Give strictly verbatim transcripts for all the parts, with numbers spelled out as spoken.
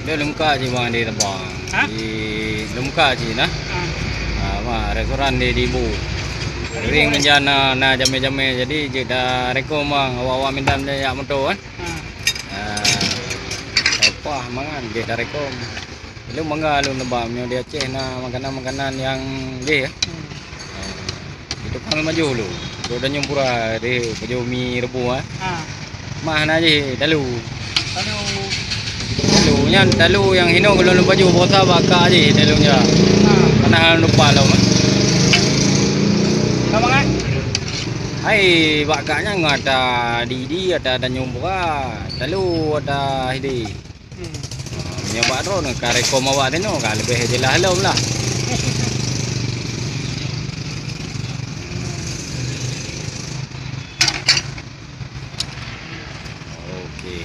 Di Lumka cit bang, di Rebang. Ha? Di Lumka cit nah. Ha. Ah, mah, restoran di, di Ibu. Ring menjana na jamé-jamé, jadi jeuet tarekom bang, awak-awak minta jak moto kan. Ha. Ah, leupah mangan jeuet tarekom. Lôn bangga lôn neuba meunyoe di Aceh na makanan-makanan nyang jih ya. Hmm. Itu kan maju lu. Dok danyueng pura di baju mi rebu ah. Ha. Mah na jih talu. Talu. Talu nyan talu nyang hino kalau lôn baju bosa baka jih talu nya. Ha. Mana hal lupa lo mah. Ka mangat? Hai baka nyan ngata di di ada danyueng pura. Talu ada hidi. Hmm. Meunyoe bak droeneuh ka rekom awak teunoe ka leubeh jeulaih lom lah. Oke.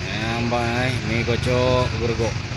Nyang bai, mi kocok, geureugoe.